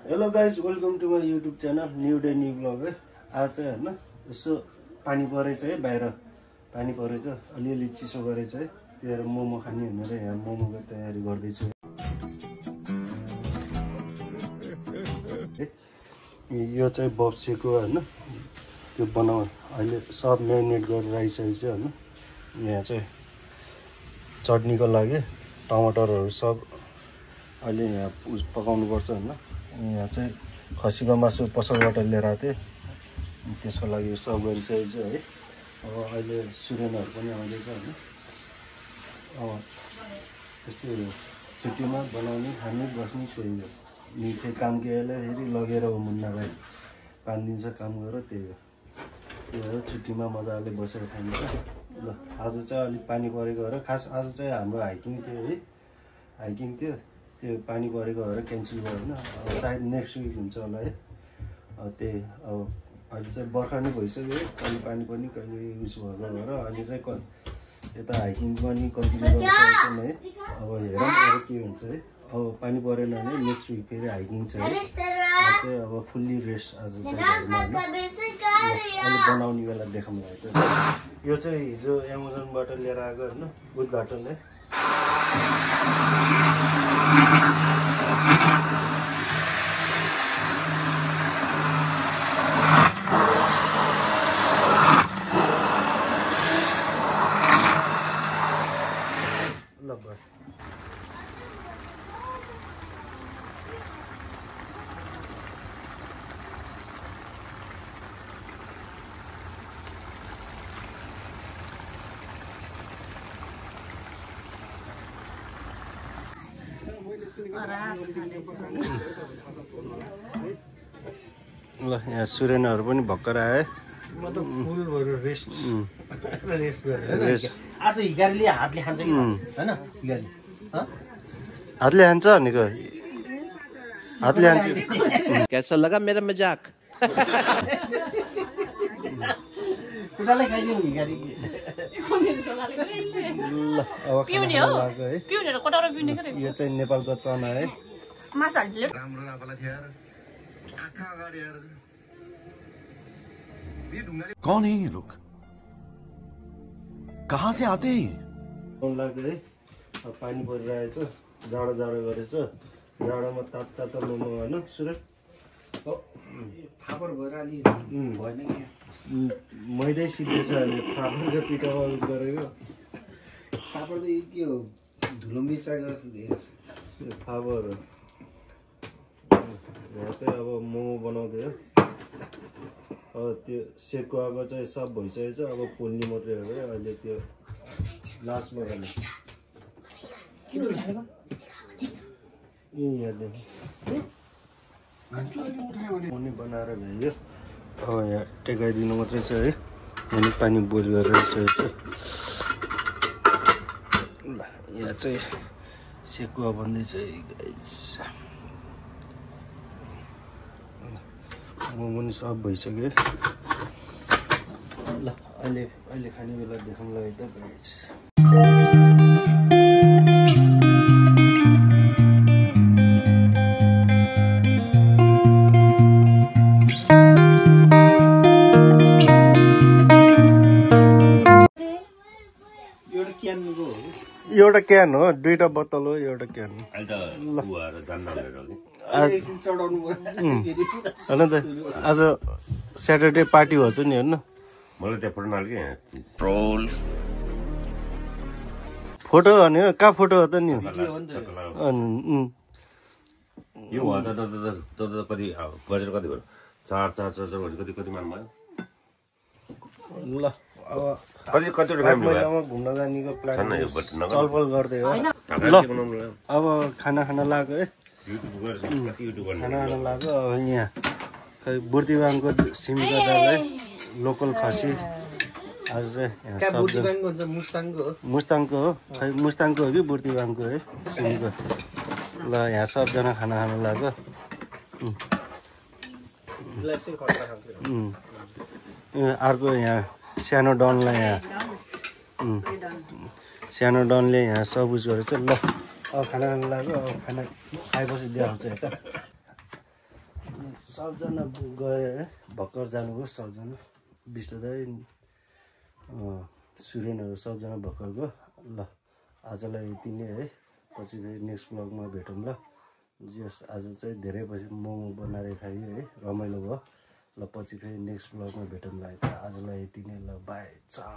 Hello guys, welcome to my YouTube channel new day new vlog है। आज चाहिँ होइन यसो पानी परेछ है, बाहिर पानी परेछ, अलिअलि चिसो गरेछ है। त्यही भएर मोमो खाने भनेर यहाँ मोमोको तयारी गर्दैछु। यो चाहिँ बप्सेको होइन, त्यो बनाउ अहिले सब म्यारिनेट गरेर आइसकेको छ होइन। यहाँ चाहिँ चटनीको लागि टमाटरहरू सब अहिले यहाँ पकाउनु पर्छ होइन। यहाँ चाहिँ खसीको मासु पसलबाट लिएर आएको थिएँ, त्यसको लागि सब गरिसकेको छ है। अब अहिले सुरेनहरू पनि आउँदैछ होइन। अब यस्तो छुट्टीमा बनाउने खाने बस्ने त्यही हो। मिठे काम केले फेरि लगेर हो मुन्नालाई 5 दिनसम्म काम गरेर त्यही हो। त्यही भएर छुट्टीमा मजाले बसेर खान्छ। ल आज चाहिँ अलिक पानी परेको भएर खास आज चाहिँ हाम्रो हाइकिङ थियो है। हाइकिङ थियो, त्यो पानी परेको भएर क्यान्सल भयो होइन। अब सायद नेक्स्ट विक हुन्छ होला है। त्यही अब अहिले चाहिँ बर्खा नै भइसक्यो, कहिले पानी पनि कहिले युज भएको भएर अहिले चाहिँ यता हाइकिङ पनि कन्टिन्यू गर्नु सक्छौँ है। अब हेरौँ अब के हुन्छ है। अब पानी परेन भने नेक्स्ट विक फेरि हाइकिङ छ है। आज चाहिँ अब फुल्ली रेस्ट आज चाहिँ अहिले बनाउने बेला देखाउनु भएको। यो चाहिँ हिजो एमाजोनबाट लिएर आएको होइन, उद्घाटन है। ल यहाँ सुरेनहरू पनि भर्खर आए। रेस्ट आज हिगारीले हातले खान्छ कि हैन? हिगारी हातले खान्छ भनेको हातले खान्छ। कैसा लगा मेरा मजाक? कुटाले खाइदियो हिगारी। ल अब खाना लाग्यो है। यो चाहिँ नेपालको चना है। राम्रो आफूलाई थियो यार, आँखा अगाडि यार। कौन है ये लोग, कहाँ से आते हैं? लाग्यो है। अब पानी परिरहेछ, जाडो जाडो गरेछ। जाडोमा तातो मोमो होइन सुरेश? फापर भएर अलि भएन कि मैदै सिद्धेछ अहिले। फापरको पिठोमा युज गरेको। फापर चाहिँ के हो, धुलो मिसाएको जस्तो देखिन्छ फापर हो। यहाँ चाहिँ अब मोमो बनाउँदै हो। अब त्यो सेकुवाको चाहिँ सब भइसकेको छ, अब पोल्ने मात्रै हो है अहिले। त्यो लास्टमा गर्ने पनि बनाएर भ्याइयो। अब यहाँ टेकाइदिनु मात्रै छ है। अनि पानी बोइल गरेर राखिसकेको छ। ल यहाँ चाहिँ सेकुवा भन्दैछ मोमो नि सब भइसक्यो। ल अहिले खाने बेला देखाउनु लागि त गाइस। एउटा क्यान हो, 2टा बोतल हो, एउटा क्यान हो। होइन त आज स्याटरडे पार्टी भन्छ नि होइन। फोटो भने कहाँ फोटो हो त नि? ल अब महिनामा घुम्न जानेको प्लान चलफल गर्दै हो। ल अब खाना खान लाग्यो है। खाना खान लाग्यो। अब यहाँ खै बुर्तिवाङको सिमीको दाल है, लोकल खसी। आज चाहिँ मुस्ताङको हो, खै मुस्ताङको हो कि बुर्तिवाङको है सिमीको। ल यहाँ सबजना खाना खान लाग्यो। अर्को यहाँ सानो डनलाई यहाँ सानो डनले यहाँ सब उस गरेछ। ल अब खाना खान लाग्यो। अब खाना खाएपछि देखाउँछ यता। सबजना गए है भर्खर जानुभयो सबजना विष्ट दाइ सुरेनहरू सबजना भर्खर गयो ल आजलाई यति नै है पछि फेरि नेक्स्ट ब्लगमा भेटौँ ल जस आज चाहिँ धेरै पछि मोमो बनाएर खायो है रमाइलो भयो ल पछि फेरि नेक्स्ट ब्लगमा भेटौँ ल आजलाई यति नै ल बाई चा